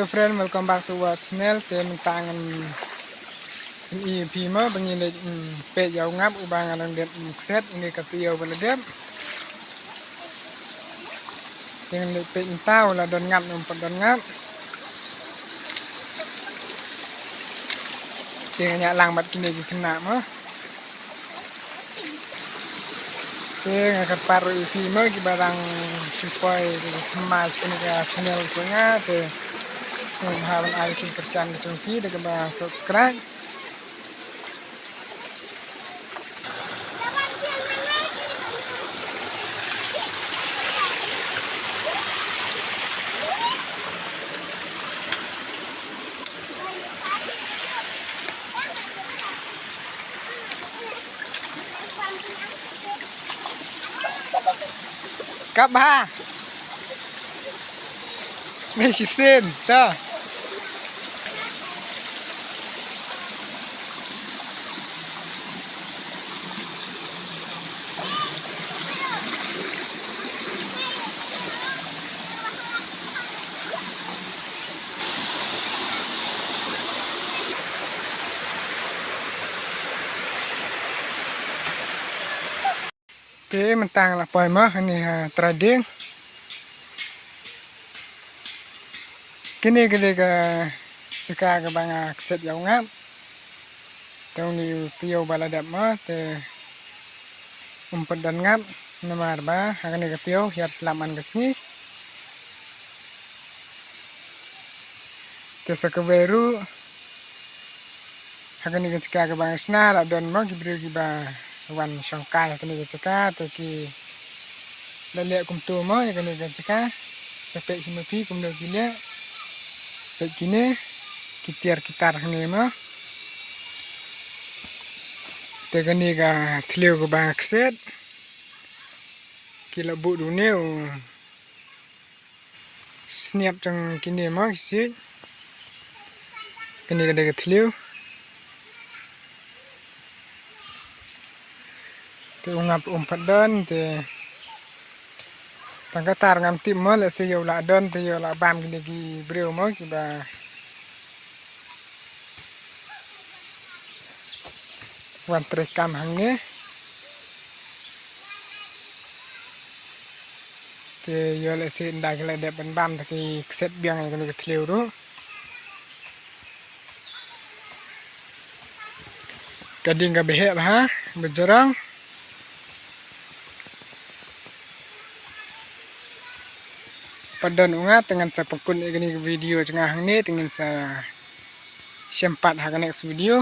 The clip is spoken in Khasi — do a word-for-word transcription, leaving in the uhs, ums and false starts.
Hello friend, welcome back to our channel. Te mynta ngan pyni ïa phi mo ba ngin leit, mm, peit ïa u ngap uba nga dang dep, mm, kset, ine ka taïew ba la dep. Te ngan leit peit mynta u la don ngap ne um pat don ngap. Te ngan ïa lang bad kine ki khynnah mo. Te nga kyrpad ruh ïa phi mo kiba dang shu poi thymmai sha kane ka channel jong nga, te sngewbha ban ai ka jingkyrshan ka jong phi da kaba subscribe. Kap bha. Ni shisien ta. Te mynta nga la poi mo kane ha trading. Kane ka dei ka jaka kaba nga kset ïa u ngap. Te une u taïew ba la dep mo te um pat don ngap namar ba ha kane ka taïew hiar slap man ka sngi. Te sa kawei ruh ha kane ka jaka kaba nga shna la don mo ki briew kiba wan shongkai ha kane ka jaka, te ki la leh kumto mo ïa kane ka jaka. Sa peit hi ma phi kumno ki leh. Peit kine ki tiar ki tar hangne mo. Te kane ka thliew kaba nga kset ki la buh da une u sniap jong kine mo ki siej. Kane ka dei ka thliew. Te u ngap um pat don te tang katta ngam tip mo, lehse ïoh lah don te ïoh lah bam kine ki briew mo kiba wan trei kam hangne. Te ïoh lehse ynda ki la dep ban bam te ki kset biang ïa kane ka thliew ruh. Ka ding kaba heh bha, ba jrong. Pat don u ngat te ngan sa pynkut ïa kane ka video jong nga hangne, te ngin sa shem pat ha ka next video.